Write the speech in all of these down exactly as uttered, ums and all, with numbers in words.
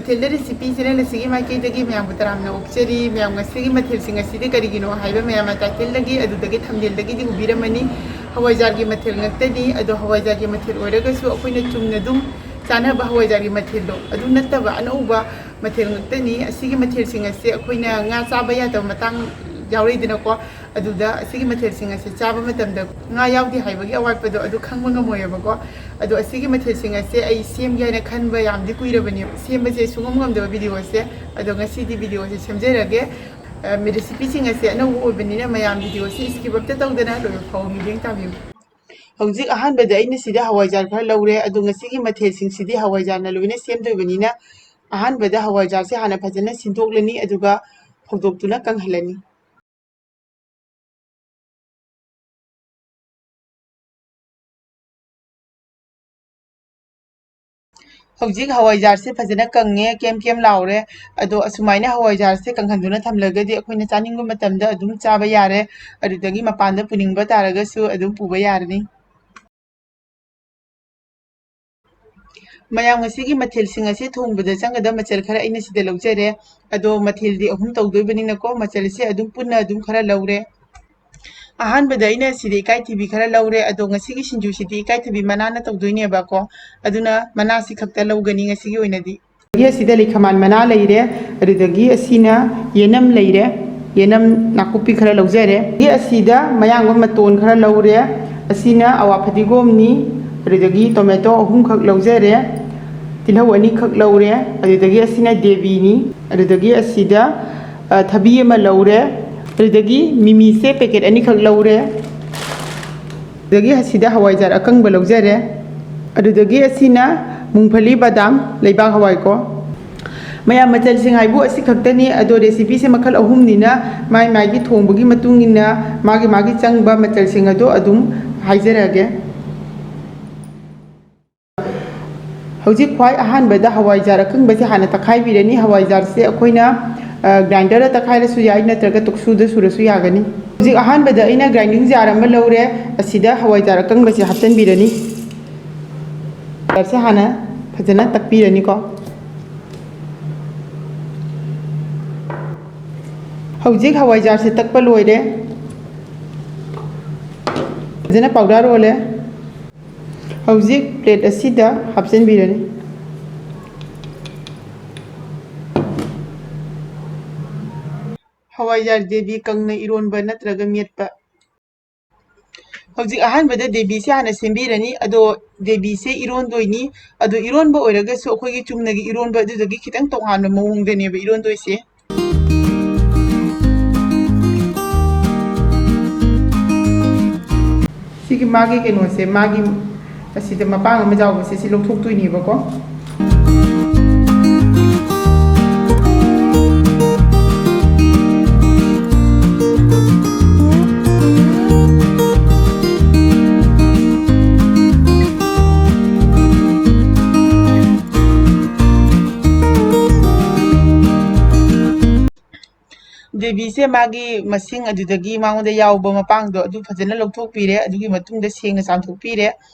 ꯃꯊꯦꯜꯗ recipe channel ꯑꯁꯤꯒꯤ ꯃꯥꯏꯀꯩꯗꯒꯤ ꯃꯌꯥꯝꯕꯨ ꯇꯔꯥꯝꯅ ꯑꯣꯛꯆꯔꯤ꯫ ꯃꯌꯥꯝ, ꯉꯁꯤꯒꯤ ꯃꯊꯦꯜꯁꯤꯡ ꯑꯁꯤꯗꯤ ꯀꯔꯤꯒꯤꯅꯣ ꯍꯥꯏꯕ ꯃꯌꯥꯝꯅ ꯇꯥꯏꯇꯜꯗꯒꯤ, ꯑꯗꯨꯗꯒꯤ ꯊꯝꯕꯦꯜꯗꯒꯤꯗꯤ ꯎꯕꯤꯔꯝꯃꯅꯤ꯫ ꯍꯋꯥꯏꯖꯥꯔꯒꯤ ꯃꯊꯦꯜ ꯉꯥꯛꯇꯅꯤ꯫ ꯑꯗꯣ ꯍꯋꯥꯏꯖꯥꯔꯒꯤ ꯃꯊꯦꯜ ꯑꯣꯏꯔꯒꯁꯨ ꯑꯩꯈꯣꯏꯅ ꯆꯨꯝꯅ ꯑꯗꯨꯝ ꯆꯥꯅꯕ ꯍꯋꯥꯏꯖꯥꯔꯒꯤ ꯃꯊꯦꯜꯗꯣ ꯑꯗꯨ ꯅꯠꯇꯕ ꯑꯅꯧꯕ ꯃꯊꯦꯜ ꯉꯥꯛꯇꯅꯤ꯫ ꯑꯁꯤꯒꯤ ꯃꯊꯦꯜꯁꯤꯡ ꯑꯁꯦ ꯑꯩꯈꯣꯏꯅ ꯉꯥ ꯆꯥꯕ ꯌꯥꯗꯕ ꯃꯇꯥꯡ ꯌꯥꯎꯔꯛꯏꯗꯅꯀꯣ꯫ ꯑꯗꯨꯗ ꯑꯁꯤꯒꯤ ꯃꯊꯦꯜꯁꯤꯡ ꯑꯁꯦ ꯆꯥꯕ ꯃꯇꯝꯗ ꯉꯥ ꯌꯥꯎꯗꯦ ꯍꯥꯏꯕꯒꯤ ꯑꯋꯥꯠꯄꯗꯣ ꯑꯗꯨ ꯈꯪꯕ ꯉꯝꯃꯣꯏꯕꯀꯣ꯫ ꯑꯗꯣ ꯑꯁꯤꯒꯤ ꯃꯊꯦꯜꯁꯤꯡ ꯑꯁꯦ ꯑꯩ ꯁꯦꯝꯒꯦ ꯍꯥꯏꯅ ꯈꯟꯕ ꯌꯥꯝꯗꯤ ꯀꯨꯏꯔꯕꯅꯦꯕ꯫ ꯁꯦꯝꯕꯁꯦ ꯁꯨꯡꯉꯝ ꯉꯝꯗꯕ ꯚꯤꯗꯤꯑꯣꯁꯦ꯫ ꯑꯗꯣ ꯉꯁꯤꯗꯤ ꯚꯤꯗꯤꯑꯣꯁꯦ ꯁꯦꯝꯖꯔꯒꯦ꯫ ꯑ, ꯔꯦꯁꯤꯄꯤꯁꯤꯡ ꯑꯁꯦ ꯑꯅꯧꯕ ꯑꯣꯏꯕꯅꯤꯅ ꯃꯌꯥꯝ ꯚꯤꯗꯤꯑꯣꯁꯦ skip ꯑꯝꯇ ꯇꯧꯗꯅ ꯂꯣꯏꯕ ꯐꯥꯎꯕ ꯃꯤꯠꯌꯦꯡ ꯇꯥꯕꯤꯌꯨ꯫ ꯍꯧꯖꯤꯛ ꯑꯍꯥꯟꯕꯗ ꯑꯩꯅ ꯁꯤꯗ ꯍꯋꯥꯏꯖꯥꯔ ꯈꯔ ꯂꯧꯔꯦ꯫ ꯑꯗꯣ ꯉꯁꯤꯒꯤ ꯃꯊꯦꯜꯁꯤꯡꯁꯤꯗꯤ ꯍꯋꯥꯏꯖꯥꯔꯅ ꯂꯣꯏꯅ ꯁꯦꯝꯗꯣꯏꯕꯅꯤꯅ ꯑꯍꯥꯟꯕꯗ ꯍꯋꯥꯏꯖꯥꯔꯁꯦ ꯍꯥꯟꯅ ꯐꯖꯅ ꯁꯤꯟꯗꯣꯛꯂꯅꯤ, ꯑꯗꯨꯒ ꯐꯧꯗꯣꯛꯇꯨꯅ ꯀꯪꯍꯜꯂꯅꯤ꯫ ꯍꯧꯖꯤꯛ ꯍꯋꯥꯏꯖꯥꯔꯁꯦ ꯐꯖꯅ ꯀꯪꯉꯦ, ꯀꯦꯝ ꯀꯦꯝ ꯂꯥꯎꯔꯦ꯫ ꯑꯗꯣ ꯑꯁꯨꯃꯥꯏꯅ ꯍꯋꯥꯏꯖꯥꯔꯁꯦ ꯀꯪꯍꯟꯗꯨꯅ ꯊꯝꯂꯒꯗꯤ ꯑꯩꯈꯣꯏꯅ ꯆꯥꯅꯤꯡꯕ ꯃꯇꯝꯗ ꯑꯗꯨꯝ ꯆꯥꯕ ꯌꯥꯔꯦ꯫ ꯑꯗꯨꯗꯒꯤ ꯃꯄꯥꯟꯗ ꯄꯨꯅꯤꯡꯕ ꯇꯥꯔꯒꯁꯨ ꯑꯗꯨꯝ ꯄꯨꯕ ꯌꯥꯔꯅꯤ꯫ ꯃꯌꯥꯝ, ꯉꯁꯤꯒꯤ ꯃꯊꯦꯜꯁꯤꯡ ꯑꯁꯤ ꯊꯣꯡꯕꯗ ꯆꯪꯒꯗꯕ ꯃꯆꯜ ꯈꯔ ꯑꯩꯅ ꯁꯤꯗ ꯂꯧꯖꯔꯦ꯫ ꯑꯗꯣ ꯃꯊꯦꯜꯗꯤ ꯑꯍꯨꯝ ꯇꯧꯗꯣꯏꯕꯅꯤꯅꯀꯣ, ꯃꯆꯜꯁꯦ ꯑꯗꯨꯝ ꯄꯨꯟꯅ ꯑꯗꯨꯝ ꯈꯔ ꯂꯧꯔꯦ꯫ ꯑꯍꯥꯟꯕꯗ ꯑꯩꯅ ꯁꯤꯗ ꯏꯀꯥꯏꯊꯤꯕꯤ ꯈꯔ ꯂꯧꯔꯦ꯫ ꯑꯗꯣ ꯉꯁꯤꯒꯤ ꯁꯤꯡꯖꯨꯁꯤꯗꯤ ꯏꯀꯥꯏꯊꯤꯕꯤ ꯃꯅꯥꯅ ꯇꯧꯗꯣꯏꯅꯦꯕꯀꯣ, ꯑꯗꯨꯅ ꯃꯅꯥꯁꯤ ꯈꯛꯇ ꯂꯧꯒꯅꯤ ꯉꯁꯤꯒꯤ ꯑꯣꯏꯅꯗꯤ꯫ ꯑꯗꯒꯤ ꯑꯁꯤꯗ ꯂꯩꯈꯃꯥꯟ ꯃꯅꯥ ꯂꯩꯔꯦ, ꯑꯗꯨꯗꯒꯤ ꯑꯁꯤꯅ ꯌꯦꯅꯝ ꯂꯩꯔꯦ, ꯌꯦꯅꯝ ꯅꯥꯀꯨꯞꯄꯤ ꯈꯔ ꯂꯧꯖꯔꯦ꯫ ꯑꯗꯒꯤ ꯑꯁꯤꯗ ꯃꯌꯥꯡꯕ ꯃꯇꯣꯟ ꯈꯔ ꯂꯧꯔꯦ, ꯑꯁꯤꯅ ꯑꯋꯥ ꯐꯗꯤꯒꯣꯝꯅꯤ, ꯑꯗꯨꯗꯒꯤ ꯇꯣꯃꯦꯇꯣ ꯑꯍꯨꯝꯈꯛ ꯂꯧꯖꯔꯦ, ꯇꯤꯜꯍꯧ ꯑꯅꯤꯈꯛ ꯂꯧꯔꯦ, ꯑꯗꯨꯗꯒꯤ ꯑꯁꯤꯅ ꯗꯦꯕꯤꯅꯤ, ꯑꯗꯨꯗꯒꯤ ꯑꯁꯤꯗ, ꯑ, ꯊꯕꯤ ꯑꯃ ꯂꯧꯔꯦ, ꯑꯗꯨꯗꯒꯤ ꯃꯤꯃꯤꯁꯦ ꯄꯦꯀꯦꯠ ꯑꯅꯤꯈꯛ ꯂꯧꯔꯦ꯫ ꯑꯗꯒꯤ ꯑꯁꯤꯗ ꯍꯋꯥꯏꯖꯥꯔ ꯑꯀꯪꯕ ꯂꯧꯖꯔꯦ꯫ ꯑꯗꯨꯗꯒꯤ ꯑꯁꯤꯅ ꯃꯨꯡꯐꯂꯤ, ꯕꯗꯥꯝ, ꯂꯩꯕꯥꯛ ꯍꯋꯥꯏꯀꯣ꯫ ꯃꯌꯥꯝ, ꯃꯆꯜꯁꯤꯡ ꯍꯥꯏꯕꯨ ꯑꯁꯤ ꯈꯛꯇꯅꯤ꯫ ꯑꯗꯣ ꯔꯦꯁꯤꯄꯤꯁꯦ ꯃꯈꯜ ꯑꯍꯨꯝꯅꯤꯅ ꯃꯥꯏ ꯃꯥꯏꯒꯤ ꯊꯣꯡꯕꯒꯤ ꯃꯇꯨꯡ ꯏꯟꯅ ꯃꯥꯒꯤ ꯃꯥꯒꯤ ꯆꯪꯕ ꯃꯆꯜꯁꯤꯡ ꯑꯗꯣ ꯑꯗꯨꯝ ꯍꯥꯏꯖꯔꯛꯑꯒꯦ꯫ ꯍꯧꯖꯤꯛ ꯈ꯭ꯋꯥꯏ ꯑꯍꯥꯟꯕꯗ ꯍꯋꯥꯏꯖꯥꯔ ꯑꯀꯪꯕꯁꯦ ꯍꯥꯟꯅ ꯇꯛꯈꯥꯏꯕꯤꯔꯅꯤ꯫ ꯍꯋꯥꯏꯖꯥꯔꯁꯦ ꯑꯩꯈꯣꯏꯅ, ꯑ, ꯒ꯭ꯔꯥꯏꯟꯗꯔꯗ ꯇꯛꯈꯥꯏꯔꯁꯨ ꯌꯥꯏ, ꯅꯠꯇ꯭ꯔꯒ ꯇꯨꯛꯁꯨꯗ ꯁꯨꯔꯁꯨ ꯌꯥꯒꯅꯤ꯫ ꯍꯧꯖꯤꯛ ꯑꯍꯥꯟꯕꯗ ꯑꯩꯅ ꯒ꯭ꯔꯥꯏꯟꯗꯤꯡ ꯖꯥꯔ ꯑꯃ ꯂꯧꯔꯦ, ꯑꯁꯤꯗ ꯍꯋꯥꯏꯖꯥꯔ ꯑꯀꯪꯕꯁꯦ ꯍꯥꯞꯆꯤꯟꯕꯤꯔꯅꯤ꯫ ꯖꯥꯔꯁꯦ ꯍꯥꯟꯅ ꯐꯖꯅ ꯇꯛꯄꯤꯔꯅꯤꯀꯣ꯫ ꯍꯧꯖꯤꯛ ꯍꯋꯥꯏꯖꯥꯔꯁꯦ ꯇꯛꯄ ꯂꯣꯏꯔꯦ꯫ ꯐꯖꯅ powder ꯑꯣꯜꯂꯦ꯫ ꯍꯧꯖꯤꯛ plate ꯑꯁꯤꯗ ꯍꯥꯞꯆꯤꯟꯕꯤꯔꯅꯤ꯫ ꯍꯋꯥꯏꯖꯥꯔ ꯗꯦꯕꯤ ꯀꯪꯅ ꯏꯔꯣꯟꯕ ꯅꯠꯇ꯭ꯔꯒ ꯃꯦꯠꯄ꯫ ꯍꯧꯖꯤꯛ ꯑꯍꯥꯟꯕꯗ ꯗꯦꯕꯤꯁꯦ ꯍꯥꯟꯅ ꯁꯦꯝꯕꯤꯔꯅꯤ꯫ ꯑꯗꯣ ꯗꯦꯕꯤꯁꯦ ꯏꯔꯣꯟꯗꯣꯏꯅꯤ꯫ ꯑꯗꯣ ꯏꯔꯣꯟꯕ ꯑꯣꯏꯔꯒꯁꯨ ꯑꯩꯈꯣꯏꯒꯤ ꯆꯨꯝꯅꯒꯤ ꯏꯔꯣꯟꯕ ꯑꯗꯨꯗꯒꯤ ꯈꯤꯇꯪ ꯇꯣꯉꯥꯟꯕ ꯃꯑꯣꯡꯗꯅꯦꯕ ꯏꯔꯣꯟꯗꯣꯏꯁꯦ꯫ ꯁꯤꯒꯤ ꯃꯥꯒꯤ ꯀꯩꯅꯣꯁꯦ, ꯃꯥꯒꯤ ꯑꯁꯤꯗ ꯃꯄꯥꯡ ꯑꯃ ꯌꯥꯎꯕꯁꯦ, ꯁꯤ ꯂꯧꯊꯣꯛꯇꯣꯏꯅꯦꯕꯀꯣ꯫ ꯗꯦꯕꯤꯁꯦ ꯃꯥꯒꯤ ꯃꯁꯤꯡ ꯑꯗꯨꯗꯒꯤ ꯃꯉꯣꯟꯗ ꯌꯥꯎꯕ ꯃꯄꯥꯡꯗꯣ ꯑꯗꯨ ꯐꯖꯅ ꯂꯧꯊꯣꯛꯄꯤꯔꯦ꯫ ꯑꯗꯨꯒꯤ ꯃꯇꯨꯡꯗ ꯁꯦꯡꯅ ꯆꯥꯝꯊꯣꯛꯄꯤꯔꯦ꯫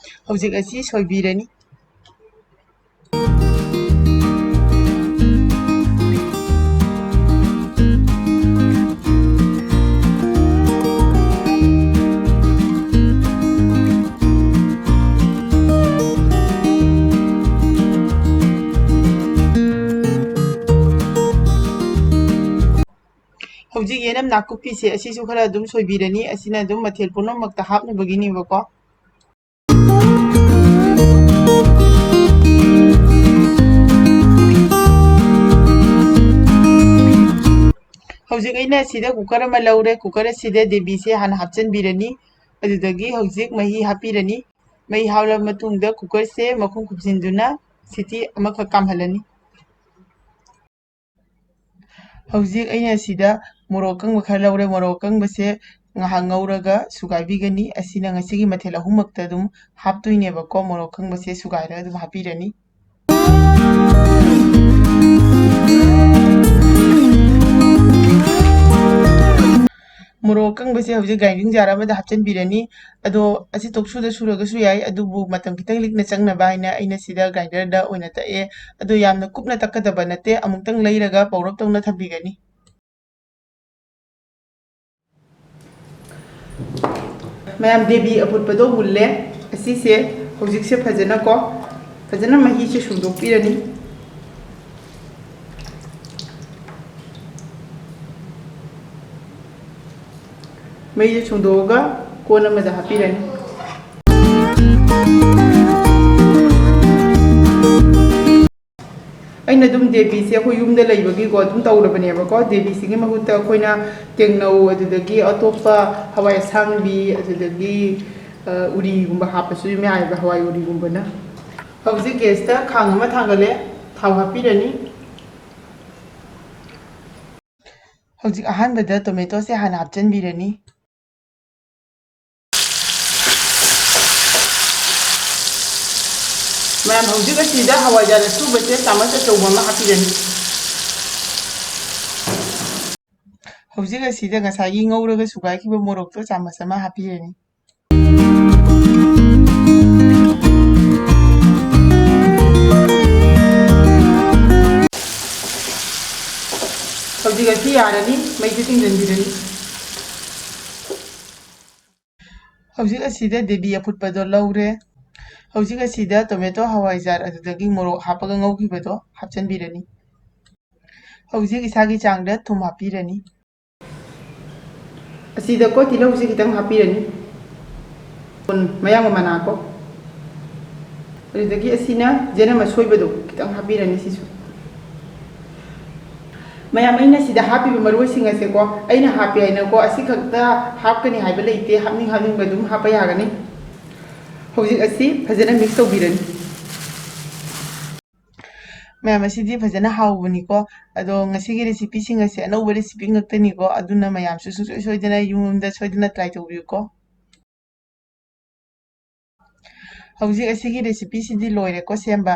ꯍꯧꯖꯤꯛ ꯑꯁꯤ ꯁꯣꯏꯕꯤꯔꯅꯤ꯫ ꯍꯧꯖꯤꯛ ꯌꯦꯅꯝ ꯅꯥꯀꯨꯞꯄꯤꯁꯦ ꯑꯁꯤꯁꯨ ꯈꯔ ꯑꯗꯨꯝ ꯁꯣꯏꯕꯤꯔꯅꯤ꯫ ꯑꯁꯤꯅ ꯑꯗꯨꯝ ꯃꯊꯦꯜ ꯄꯨꯝꯅꯃꯛꯇ ꯍꯥꯞꯅꯕꯒꯤꯅꯦꯕꯀꯣ꯫ ꯍꯧꯖꯤꯛ ꯑꯩꯅ ꯁꯤꯗ cooker ꯑꯃ ꯂꯧꯔꯦ꯫ Cooker ꯑꯁꯤꯗ ꯗꯦꯕꯤꯁꯦ ꯍꯥꯟꯅ ꯍꯥꯞꯆꯤꯟꯕꯤꯔꯅꯤ꯫ ꯑꯗꯨꯗꯒꯤ ꯍꯧꯖꯤꯛ ꯃꯍꯤ ꯍꯥꯞꯄꯤꯔꯅꯤ꯫ ꯃꯍꯤ ꯍꯥꯞꯂꯕ ꯃꯇꯨꯡꯗ cookerꯁꯦ ꯃꯈꯨꯝ ꯈꯨꯝꯖꯤꯟꯗꯨꯅ ꯁꯤꯇꯤ ꯑꯃꯈꯛ ꯀꯥꯝꯍꯜꯂꯅꯤ꯫ ꯍꯧꯖꯤꯛ ꯑꯩꯅ ꯁꯤꯗ ꯃꯣꯔꯣꯛ ꯑꯀꯪꯕ ꯈꯔ ꯂꯧꯔꯦ꯫ ꯃꯣꯔꯣꯛ ꯑꯀꯪꯕꯁꯦ ꯉꯥꯏꯍꯥꯛ ꯉꯧꯔꯒ ꯁꯨꯒꯥꯏꯕꯤꯒꯅꯤ꯫ ꯑꯁꯤꯅ ꯉꯁꯤꯒꯤ ꯃꯊꯦꯜ ꯑꯍꯨꯝꯃꯛꯇ ꯑꯗꯨꯝ ꯍꯥꯞꯇꯣꯏꯅꯦꯕꯀꯣ꯫ ꯃꯣꯔꯣꯛ ꯑꯀꯪꯕꯁꯦ ꯁꯨꯒꯥꯏꯔꯒ ꯑꯗꯨꯝ ꯍꯥꯞꯄꯤꯔꯅꯤ꯫ ꯃꯣꯔꯣꯛ ꯑꯀꯪꯕꯁꯦ ꯍꯧꯖꯤꯛ grinding jar ꯑꯃꯗ ꯍꯥꯞꯆꯤꯟꯕꯤꯔꯅꯤ꯫ ꯑꯗꯣ ꯑꯁꯤ ꯇꯣꯛꯁꯨꯗ ꯁꯨꯔꯒꯁꯨ ꯌꯥꯏ, ꯑꯗꯨꯕꯨ ꯃꯇꯝ ꯈꯤꯇꯪ ꯂꯤꯛꯅ ꯆꯪꯅꯕ ꯍꯥꯏꯅ ꯑꯩꯅ ꯁꯤꯗ grinderꯗ ꯑꯣꯏꯅ ꯇꯛꯑꯦ꯫ ꯑꯗꯣ ꯌꯥꯝꯅ ꯀꯨꯞꯅ ꯇꯛꯀꯗꯕ ꯅꯠꯇꯦ, ꯑꯃꯨꯛꯇꯪ ꯂꯩꯔꯒ ꯄꯧꯔꯞ ꯇꯧꯅ ꯊꯝꯕꯤꯒꯅꯤ꯫ ꯃꯌꯥꯝ, ꯗꯦꯕꯤ ꯑꯐꯨꯠꯄꯗꯣ ꯃꯨꯜꯂꯦ꯫ ꯑꯁꯤꯁꯦ ꯍꯧꯖꯤꯛꯁꯦ ꯐꯖꯅꯀꯣ, ꯐꯖꯅ ꯃꯍꯤꯁꯦ ꯁꯨꯝꯗꯣꯛꯄꯤꯔꯅꯤ꯫ ꯃꯩꯁꯦ ꯁꯨꯝꯗꯣꯛꯑꯒ ꯀꯣꯟ ꯑꯃꯗ ꯍꯥꯞꯄꯤꯔꯅꯤ꯫ ꯑꯩꯅ ꯑꯗꯨꯝ ꯗꯦꯕꯤꯁꯦ ꯑꯩꯈꯣꯏ ꯌꯨꯝꯗ ꯂꯩꯕꯒꯤꯀꯣ ꯑꯗꯨꯝ ꯇꯧꯔꯕꯅꯦꯕꯀꯣ꯫ ꯗꯦꯕꯤꯁꯤꯒꯤ ꯃꯍꯨꯠꯇ ꯑꯩꯈꯣꯏꯅ ꯇꯦꯡꯅꯧ, ꯑꯗꯨꯗꯒꯤ ꯑꯇꯣꯞꯄ ꯍꯋꯥꯏ ꯑꯁꯥꯡꯕꯤ, ꯑꯗꯨꯗꯒꯤ, ꯑ, ꯎꯔꯤꯒꯨꯝꯕ ꯍꯥꯞꯄꯁꯨ ꯑꯗꯨꯝ ꯌꯥꯏꯑꯕ, ꯍꯋꯥꯏ ꯎꯔꯤꯒꯨꯝꯕꯅ꯫ ꯍꯧꯖꯤꯛ ꯒꯦꯁꯇ ꯈꯥꯡ ꯑꯃ ꯊꯥꯡꯒꯠꯂꯦ, ꯊꯥꯎ ꯍꯥꯞꯄꯤꯔꯅꯤ꯫ ꯍꯧꯖꯤꯛ ꯑꯍꯥꯟꯕꯗ ꯇꯣꯃꯦꯇꯣꯁꯦ ꯍꯥꯟꯅ ꯍꯥꯞꯆꯤꯟꯕꯤꯔꯅꯤ꯫ ꯃꯌꯥꯝ, ꯍꯧꯖꯤꯛ ꯑꯁꯤꯗ ꯍꯋꯥꯏꯖꯥꯔ ꯑꯁꯨꯕꯁꯦ ꯆꯥꯃꯁ ꯑꯆꯧꯕ ꯑꯃ ꯍꯥꯞꯄꯤꯔꯅꯤ꯫ ꯍꯧꯖꯤꯛ ꯑꯁꯤꯗ ꯉꯁꯥꯏꯒꯤ ꯉꯧꯔꯒ ꯁꯨꯒꯥꯏꯈꯤꯕ ꯃꯣꯔꯣꯛꯇꯣ ꯆꯥꯃꯁ ꯑꯃ ꯍꯥꯞꯄꯤꯔꯅꯤ꯫ ꯍꯧꯖꯤꯛ ꯑꯁꯤ ꯌꯥꯔꯅꯤ, ꯃꯩꯁꯦ ꯆꯤꯡꯁꯤꯟꯕꯤꯔꯅꯤ꯫ ꯍꯧꯖꯤꯛ ꯑꯁꯤꯗ ꯗꯦꯕꯤ ꯑꯐꯨꯠꯄꯗꯣ ꯂꯧꯔꯦ꯫ ꯍꯧꯖꯤꯛ ꯑꯁꯤꯗ ꯇꯣꯃꯦꯇꯣ, ꯍꯋꯥꯏꯖꯥꯔ, ꯑꯗꯨꯗꯒꯤ ꯃꯣꯔꯣꯛ ꯍꯥꯞꯄꯒ ꯉꯧꯈꯤꯕꯗꯣ ꯍꯥꯞꯆꯤꯟꯕꯤꯔꯅꯤ꯫ ꯍꯧꯖꯤꯛ ꯏꯁꯥꯒꯤ ꯆꯥꯡꯗ ꯊꯨꯝ ꯍꯥꯞꯄꯤꯔꯅꯤ꯫ ꯑꯁꯤꯗꯀꯣ ꯇꯤꯜꯍꯧꯁꯦ ꯈꯤꯇꯪ ꯍꯥꯞꯄꯤꯔꯅꯤ꯫ ꯃꯌꯥꯡ ꯃꯅꯥꯀꯣ꯫ ꯑꯗꯨꯗꯒꯤ ꯑꯁꯤꯅ ꯖꯦꯅꯝ ꯑꯁꯣꯏꯕꯗꯣ ꯈꯤꯇꯪ ꯍꯥꯞꯄꯤꯔꯅꯤ ꯁꯤꯁꯨ꯫ ꯃꯌꯥꯝ, ꯑꯩꯅ ꯁꯤꯗ ꯍꯥꯞꯄꯤꯕ ꯃꯔꯣꯏꯁꯤꯡ ꯑꯁꯦꯀꯣ, ꯑꯩꯅ ꯍꯥꯞꯄꯦ ꯍꯥꯏꯅꯀꯣ ꯑꯁꯤ ꯈꯛꯇ ꯍꯥꯞꯀꯅꯤ ꯍꯥꯏꯕ ꯂꯩꯇꯦ, ꯍꯥꯞꯅꯤꯡ ꯍꯥꯞꯅꯤꯡꯕ ꯑꯗꯨꯝ ꯍꯥꯞꯄ ꯌꯥꯒꯅꯤ꯫ ꯍꯧꯖꯤꯛ ꯑꯁꯤ ꯐꯖꯅ ꯃꯤꯛꯁ ꯇꯧꯕꯤꯔꯅꯤ꯫ ꯃꯌꯥꯝ, ꯑꯁꯤꯗꯤ ꯐꯖꯅ ꯍꯥꯎꯕꯅꯤꯀꯣ꯫ ꯑꯗꯣ ꯉꯁꯤꯒꯤ ꯔꯦꯁꯤꯄꯤꯁꯤꯡ ꯑꯁꯦ ꯑꯅꯧꯕ ꯔꯦꯁꯤꯄꯤ ꯉꯥꯛꯇꯅꯤꯀꯣ, ꯑꯗꯨꯅ ꯃꯌꯥꯝꯁꯨ ꯁꯨꯡꯁꯣꯏ ꯁꯣꯏꯗꯅ ꯌꯨꯝ ꯌꯨꯝꯗ ꯁꯣꯏꯗꯅ ꯇ꯭ꯔꯥꯏ ꯇꯧꯕꯤꯌꯨꯀꯣ꯫ ꯍꯧꯖꯤꯛ ꯑꯁꯤꯒꯤ ꯔꯦꯁꯤꯄꯤꯁꯤꯗꯤ ꯂꯣꯏꯔꯦꯀꯣ ꯁꯦꯝꯕ꯫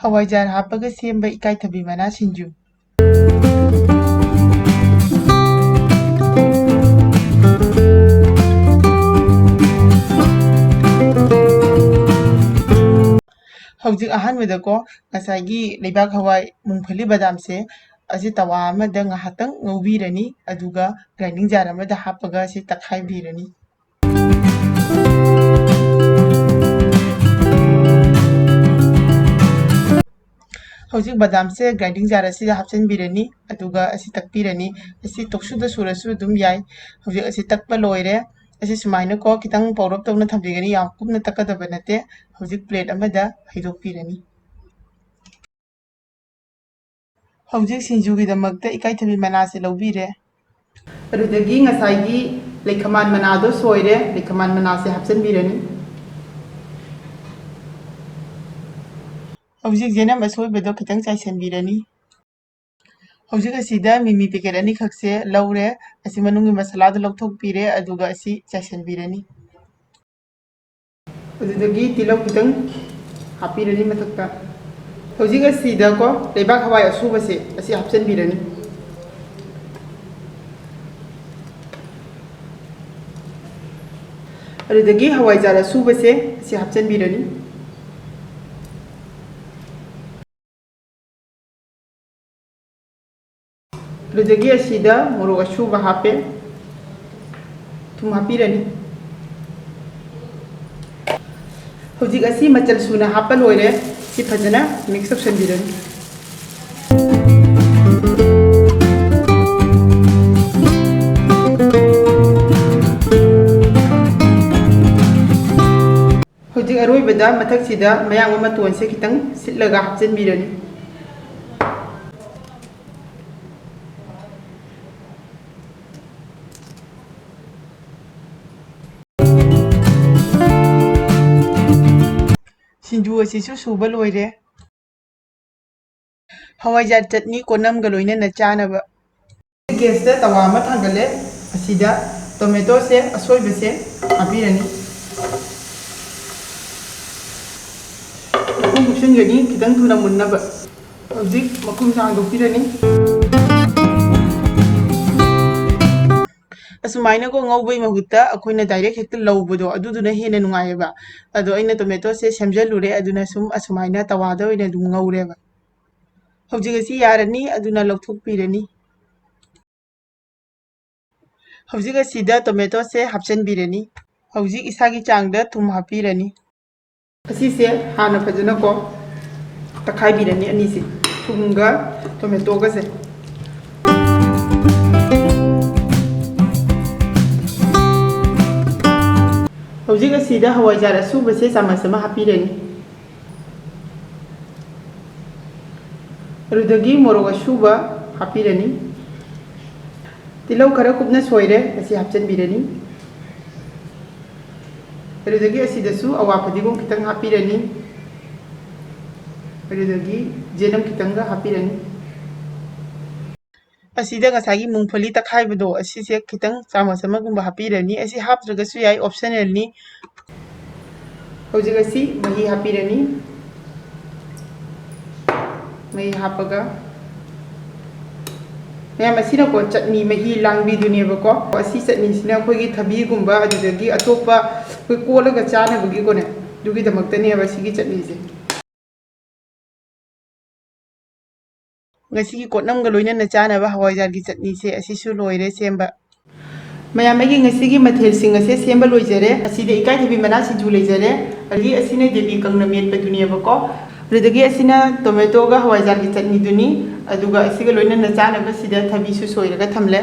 ꯍꯋꯥꯏꯖꯥꯔ ꯍꯥꯞꯄꯒ ꯁꯦꯝꯕ ꯏꯀꯥꯏꯊꯕꯤ ꯃꯅꯥ ꯁꯤꯡꯖꯨ꯫ ꯍꯧꯖꯤꯛ ꯑꯍꯥꯟꯕꯗꯀꯣ ꯉꯁꯥꯏꯒꯤ ꯂꯩꯕꯥꯛ ꯍꯋꯥꯏ, ꯃꯨꯡꯐꯂꯤ, ꯕꯗꯥꯝꯁꯦ ꯑꯁꯤ ꯇꯋꯥ ꯑꯃꯗ ꯉꯥꯏꯍꯥꯛꯇꯪ ꯉꯧꯕꯤꯔꯅꯤ, ꯑꯗꯨꯒ grinding jar ꯑꯃꯗ ꯍꯥꯞꯄꯒ ꯑꯁꯤ ꯇꯛꯈꯥꯏꯕꯤꯔꯅꯤ꯫ ꯍꯧꯖꯤꯛ ꯕꯗꯥꯝꯁꯦ grinding jar ꯑꯁꯤꯗ ꯍꯥꯞꯆꯤꯟꯕꯤꯔꯅꯤ, ꯑꯗꯨꯒ ꯑꯁꯤ ꯇꯛꯄꯤꯔꯅꯤ꯫ ꯑꯁꯤ ꯇꯣꯛꯁꯨꯗ ꯁꯨꯔꯁꯨ ꯑꯗꯨꯝ ꯌꯥꯏ꯫ ꯍꯧꯖꯤꯛ ꯑꯁꯤ ꯇꯛꯄ ꯂꯣꯏꯔꯦ꯫ ꯑꯁꯤ ꯁꯨꯃꯥꯏꯅꯀꯣ ꯈꯤꯇꯪ ꯄꯧꯔꯞ ꯇꯧꯅ ꯊꯝꯕꯤꯒꯅꯤ, ꯌꯥꯝ ꯀꯨꯞꯅ ꯇꯛꯀꯗꯕ ꯅꯠꯇꯦ꯫ ꯍꯧꯖꯤꯛ plate ꯑꯃꯗ ꯍꯩꯗꯣꯛꯄꯤꯔꯅꯤ꯫ ꯍꯧꯖꯤꯛ ꯁꯤꯡꯖꯨꯒꯤꯗꯃꯛꯇ ꯏꯀꯥꯏꯊꯕꯤ ꯃꯅꯥꯁꯦ ꯂꯧꯕꯤꯔꯦ꯫ ꯑꯗꯨꯗꯒꯤ ꯉꯁꯥꯏꯒꯤ ꯂꯩꯈꯃꯥꯟ ꯃꯅꯥꯗꯣ ꯁꯣꯏꯔꯦ, ꯂꯩꯈꯃꯥꯟ ꯃꯅꯥꯁꯦ ꯍꯥꯞꯆꯤꯟꯕꯤꯔꯅꯤ꯫ ꯍꯧꯖꯤꯛ ꯌꯦꯅꯝ ꯑꯁꯣꯏꯕꯗꯣ ꯈꯤꯇꯪ ꯆꯥꯏꯁꯤꯟꯕꯤꯔꯅꯤ꯫ ꯍꯧꯖꯤꯛ ꯑꯁꯤꯗ ꯃꯤꯃꯤ packet ꯑꯅꯤꯈꯛꯁꯦ ꯂꯧꯔꯦ, ꯑꯁꯤ ꯃꯅꯨꯡꯒꯤ ꯃꯁꯥꯂꯥꯗꯣ ꯂꯧꯊꯣꯛꯄꯤꯔꯦ, ꯑꯗꯨꯒ ꯑꯁꯤ ꯆꯥꯏꯁꯤꯟꯕꯤꯔꯅꯤ꯫ ꯑꯗꯨꯗꯒꯤ ꯇꯤꯜꯍꯧ ꯈꯤꯇꯪ ꯍꯥꯞꯄꯤꯔꯅꯤ ꯃꯊꯛꯇ꯫ ꯍꯧꯖꯤꯛ ꯑꯁꯤꯗꯀꯣ ꯂꯩꯕꯥꯛ ꯍꯋꯥꯏ ꯑꯁꯨꯕꯁꯦ ꯑꯁꯤ ꯍꯥꯞꯆꯤꯟꯕꯤꯔꯅꯤ꯫ ꯑꯗꯨꯗꯒꯤ ꯍꯋꯥꯏꯖꯥꯔ ꯑꯁꯨꯕꯁꯦ ꯑꯁꯤ ꯍꯥꯞꯆꯤꯟꯕꯤꯔꯅꯤ꯫ ꯑꯗꯨꯗꯒꯤ ꯑꯁꯤꯗ ꯃꯣꯔꯣꯛ ꯑꯁꯨꯕ ꯍꯥꯞꯄꯦ, ꯊꯨꯝ ꯍꯥꯞꯄꯤꯔꯅꯤ꯫ ꯍꯧꯖꯤꯛ ꯑꯁꯤ ꯃꯆꯜ ꯁꯨꯅ ꯍꯥꯞꯄ ꯂꯣꯏꯔꯦ꯫ ꯁꯤ ꯐꯖꯅ mix ꯇꯧꯁꯟꯕꯤꯔꯅꯤ꯫ ꯍꯧꯖꯤꯛ ꯑꯔꯣꯏꯕꯗ ꯃꯊꯛꯁꯤꯗ ꯃꯌꯥꯡꯕ ꯃꯇꯣꯟꯁꯦ ꯈꯤꯇꯪ ꯁꯤꯠꯂꯒ ꯍꯥꯞꯆꯤꯟꯕꯤꯔꯅꯤ꯫ ꯁꯤꯡꯖꯨ ꯑꯁꯤꯁꯨ ꯁꯨꯕ ꯂꯣꯏꯔꯦ꯫ ꯍꯋꯥꯏꯖꯥꯔ ꯆꯠꯅꯤ ꯀꯣꯅꯝꯒ ꯂꯣꯏꯅꯅ ꯆꯥꯅꯕ꯫ Gas ꯇ ꯇꯋꯥ ꯑꯃ ꯊꯥꯡꯒꯠꯂꯦ꯫ ꯑꯁꯤꯗ tomato ꯁꯦ ꯑꯁꯣꯏꯕꯁꯦ ꯍꯥꯞꯄꯤꯔꯅꯤ꯫ ꯃꯈꯨꯝ ꯀꯨꯞꯁꯤꯟꯒꯅꯤ, ꯈꯤꯇꯪ ꯊꯨꯅ ꯃꯨꯟꯅꯕ꯫ ꯍꯧꯖꯤꯛ ꯃꯈꯨꯝꯁꯦ ꯍꯥꯡꯗꯣꯛꯄꯤꯔꯅꯤ꯫ ꯑꯁꯨꯃꯥꯏꯅꯀꯣ ꯉꯧꯕꯩ ꯃꯍꯨꯠꯇ ꯑꯩꯈꯣꯏꯅ direct ꯍꯦꯛꯇ ꯂꯧꯕꯗꯣ ꯑꯗꯨꯗꯨꯅ ꯍꯦꯟꯅ ꯅꯨꯡꯉꯥꯏꯌꯦꯕ꯫ ꯑꯗꯣ ꯑꯩꯅ tomato ꯁꯦ ꯁꯦꯝꯖꯜꯂꯨꯔꯦ, ꯑꯗꯨꯅ ꯁꯨꯝ ꯑꯁꯨꯃꯥꯏꯅ ꯇꯋꯥꯗ ꯑꯣꯏꯅ ꯑꯗꯨꯝ ꯉꯧꯔꯦꯕ꯫ ꯍꯧꯖꯤꯛ ꯑꯁꯤ ꯌꯥꯔꯅꯤ, ꯑꯗꯨꯅ ꯂꯧꯊꯣꯛꯄꯤꯔꯅꯤ꯫ ꯍꯧꯖꯤꯛ ꯑꯁꯤꯗ ꯇꯣꯃꯦꯇꯣꯁꯦ ꯍꯥꯞꯆꯤꯟꯕꯤꯔꯅꯤ꯫ ꯍꯧꯖꯤꯛ ꯏꯁꯥꯒꯤ ꯆꯥꯡꯗ ꯊꯨꯝ ꯍꯥꯞꯄꯤꯔꯅꯤ꯫ ꯑꯁꯤꯁꯦ ꯍꯥꯟꯅ ꯐꯖꯅꯀꯣ ꯇꯛꯈꯥꯏꯕꯤꯔꯅꯤ ꯑꯅꯤꯁꯦ, ꯊꯨꯝꯒ ꯇꯣꯃꯦꯇꯣꯒꯁꯦ꯫ ꯍꯧꯖꯤꯛ ꯑꯁꯤꯗ ꯍꯋꯥꯏꯖꯥꯔ ꯑꯁꯨꯕꯁꯦ ꯆꯥꯃꯁ ꯑꯃ ꯍꯥꯞꯄꯤꯔꯅꯤ꯫ ꯑꯗꯨꯗꯒꯤ ꯃꯣꯔꯣꯛ ꯑꯁꯨꯕ ꯍꯥꯞꯄꯤꯔꯅꯤ꯫ ꯇꯤꯜꯍꯧ ꯈꯔ ꯀꯨꯞꯅ ꯁꯣꯏꯔꯦ, ꯑꯁꯤ ꯍꯥꯞꯆꯤꯟꯕꯤꯔꯅꯤ꯫ ꯑꯗꯨꯗꯒꯤ ꯑꯁꯤꯗꯁꯨ ꯑꯋꯥ ꯐꯗꯤꯒꯣꯝ ꯈꯤꯇꯪ ꯍꯥꯞꯄꯤꯔꯅꯤ꯫ ꯑꯗꯨꯗꯒꯤ ꯖꯦꯅꯝ ꯈꯤꯇꯪꯒ ꯍꯥꯞꯄꯤꯔꯅꯤ꯫ ꯑꯁꯤꯗ ꯉꯁꯥꯏꯒꯤ ꯃꯨꯡꯐꯂꯤ ꯇꯛꯈꯥꯏꯕꯗꯣ, ꯑꯁꯤꯁꯦ ꯈꯤꯇꯪ ꯆꯥꯃꯁ ꯑꯃꯒꯨꯝꯕ ꯍꯥꯞꯄꯤꯔꯅꯤ꯫ ꯑꯁꯤ ꯍꯥꯞꯇ꯭ꯔꯒꯁꯨ ꯌꯥꯏ, optionalꯅꯤ꯫ ꯍꯧꯖꯤꯛ ꯑꯁꯤ ꯃꯍꯤ ꯍꯥꯞꯄꯤꯔꯅꯤ꯫ ꯃꯍꯤ ꯍꯥꯞꯄꯒ ꯃꯌꯥꯝ ꯑꯁꯤꯅꯀꯣ ꯆꯠꯅꯤ ꯃꯍꯤ ꯂꯥꯡꯕꯤꯗꯨꯅꯦꯕꯀꯣ꯫ ꯑꯁꯤ ꯆꯠꯅꯤꯁꯤꯅ ꯑꯩꯈꯣꯏꯒꯤ ꯊꯕꯤꯒꯨꯝꯕ, ꯑꯗꯨꯗꯒꯤ ꯑꯇꯣꯞꯄ ꯑꯩꯈꯣꯏ ꯀꯣꯠꯂꯒ ꯆꯥꯅꯕꯒꯤꯀꯣꯅꯦ, ꯑꯗꯨꯒꯤꯗꯃꯛꯇꯅꯦꯕ ꯁꯤꯒꯤ ꯆꯠꯅꯤꯁꯦ꯫ ꯉꯁꯤꯒꯤ ꯀꯣꯠꯅꯝꯒ ꯂꯣꯏꯅꯅ ꯆꯥꯅꯕ ꯍꯋꯥꯏꯖꯥꯔꯒꯤ ꯆꯠꯅꯤꯁꯦ ꯑꯁꯤꯁꯨ ꯂꯣꯏꯔꯦ ꯁꯦꯝꯕ꯫ ꯃꯌꯥꯝ, ꯑꯩꯒꯤ ꯉꯁꯤꯒꯤ ꯃꯊꯦꯜꯁꯤꯡ ꯑꯁꯦ ꯁꯦꯝꯕ ꯂꯣꯏꯖꯔꯦ꯫ ꯑꯁꯤꯗ ꯏꯀꯥꯏꯊꯕꯤ ꯃꯅꯥ ꯁꯤꯡꯖꯨ ꯂꯩꯖꯔꯦ꯫ ꯑꯗꯒꯤ ꯑꯁꯤꯅ ꯗꯦꯂꯤ ꯀꯪꯅ ꯃꯦꯠꯄꯗꯨꯅꯦꯕꯀꯣ꯫ ꯑꯗꯨꯗꯒꯤ ꯑꯁꯤꯅ ꯇꯣꯃꯦꯇꯣꯒ ꯍꯋꯥꯏꯖꯥꯔꯒꯤ ꯆꯠꯅꯤꯗꯨꯅꯤ꯫ ꯑꯗꯨꯒ ꯑꯁꯤꯒ ꯂꯣꯏꯅꯅ ꯆꯥꯅꯕꯁꯤꯗ ꯊꯕꯤꯁꯨ ꯁꯣꯏꯔꯒ ꯊꯝꯂꯦ꯫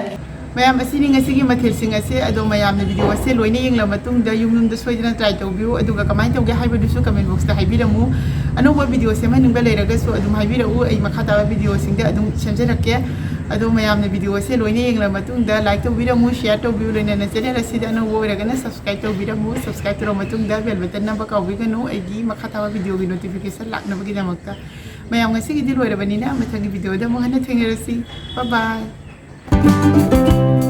ꯃꯌꯥꯝ, ꯑꯁꯤꯅꯤ ꯉꯁꯤꯒꯤ ꯃꯊꯦꯜꯁꯤꯡ ꯑꯁꯦ꯫ ꯑꯗꯣ ꯃꯌꯥꯝꯅ ꯚꯤꯗꯤꯑꯣ ꯑꯁꯦ ꯂꯣꯏꯅ ꯌꯦꯡꯂ ꯃꯇꯨꯡꯗ ꯌꯨꯝ ꯌꯨꯝꯗ ꯁꯣꯏꯗꯅ ꯇ꯭ꯔꯥꯏ ꯇꯧꯕꯤꯌꯨ꯫ ꯑꯗꯨꯒ ꯀꯃꯥꯏꯅ ꯇꯧꯒꯦ ꯍꯥꯏꯕꯗꯨꯁꯨ ꯀꯃꯦꯟ ꯕꯣꯛꯁꯇ ꯍꯥꯏꯕꯤꯔꯝꯃꯨ꯫ ꯑꯅꯧꯕ ꯚꯤꯗꯤꯑꯣ ꯁꯦꯝꯍꯟꯅꯤꯡꯕ ꯂꯩꯔꯒꯁꯨ ꯑꯗꯨꯝ ꯍꯥꯏꯕꯤꯔꯛꯎ, ꯑꯩ ꯃꯈꯥ ꯇꯥꯕ ꯚꯤꯗꯤꯑꯣꯁꯤꯡꯗ ꯑꯗꯨꯝ ꯁꯦꯝꯖꯔꯛꯀꯦ꯫ ꯑꯗꯣ ꯃꯌꯥꯝꯅ ꯚꯤꯗꯤꯑꯣ ꯑꯁꯦ ꯂꯣꯏꯅ ꯌꯦꯡꯂ ꯃꯇꯨꯡꯗ ꯂꯥꯏꯛ ꯇꯧꯕꯤꯔꯝꯃꯨ, ꯁꯤꯌꯥꯔ ꯇꯧꯕꯤꯌꯨ, ꯂꯣꯏꯅꯅ ꯆꯦꯅꯦꯜ ꯑꯁꯤꯗ ꯑꯅꯧꯕ ꯑꯣꯏꯔꯒꯅ ꯁꯕꯁꯀ꯭ꯔꯥꯏꯕ ꯇꯧꯕꯤꯔꯝꯃꯨ꯫ ꯁꯕꯁꯀ꯭ꯔꯥꯏꯕ ꯇꯧꯔ ꯃꯇꯨꯡꯗ ꯕꯦꯜ ꯕꯇꯟ ꯅꯝꯕ ꯀꯥꯎꯕꯤꯒꯅꯨ, ꯑꯩꯒꯤ ꯃꯈꯥ ꯇꯥꯕ ꯚꯤꯗꯤꯑꯣꯒꯤ ꯅꯣꯇꯤꯐꯤꯀꯦꯁꯟ ꯂꯥꯛꯅꯕꯒꯤꯗꯃꯛꯇ꯫ ꯃꯌꯥꯝ, ꯉꯁꯤꯒꯤꯗꯤ ꯂꯣꯏꯔꯕꯅꯤꯅ ꯃꯊꯪꯒꯤ ꯚꯤꯗꯤꯑꯣꯗ ꯑꯃꯨꯛ ꯍꯟꯅ ꯊꯦꯡꯅꯔꯁꯤ꯫ ꯕꯥꯏ ꯕꯥꯏ꯫